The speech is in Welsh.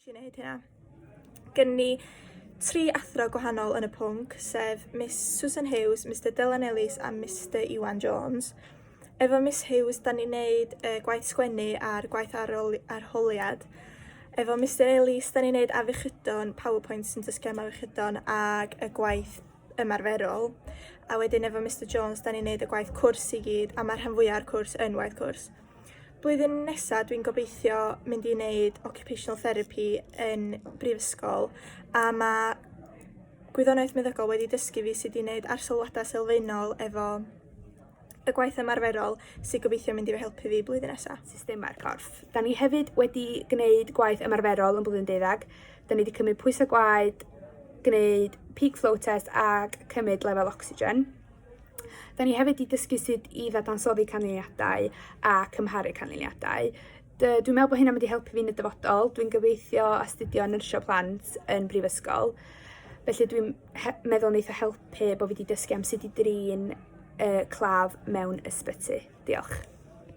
I wneud hynna. Gen ni tri athro gwahanol yn y pwnc, sef Miss Susan Hughes, Mister Dylan Ellis a Mister Iwan Jones. Efo Miss Hughes, da ni'n neud y gwaith sgwennu a'r gwaith arol- arholiad. Efo Mister Ellis, da ni'n neud afiechydon, PowerPoint sy'n dysgu am afiechydon ag y gwaith ymarferol. A wedyn efo Mister Jones, da ni'n neud y gwaith cwrs i gyd, a mae'r rhan fwyaf o'r cwrs yn waith cwrs. Blwyddyn nesa dwi'n gobeithio mynd i wneud occupational therapy yn brifysgol, a ma' gwyddoniaeth meddygol wedi dysgu fi sut i wneud arsylwadau sylfaenol efo y gwaith ymarferol sy'n gobeithio mynd i fy helpu fi blwyddyn nesa. Systemau'r corff. Da ni hefyd wedi gwneud gwaith ymarferol yn blwyddyn deuddag. Da ni wedi cymryd pwysau gwaed, gwneud peak flow test ac cymryd lefel ocsigen. Da ni hefyd 'di dysgu sut i ddadansoddi canlyniadau a cymharu canlyniadau. Dy- dwi'n meddwl bod hynna'n mynd i helpu fi yn y dyfodol. Dwi'n gobeithio astudio nyrsio plant yn brifysgol. Felly dwi'n he- meddwl neith o helpu bo' fi 'di dysgu am sut i drin yy claf mewn ysbyty. Diolch.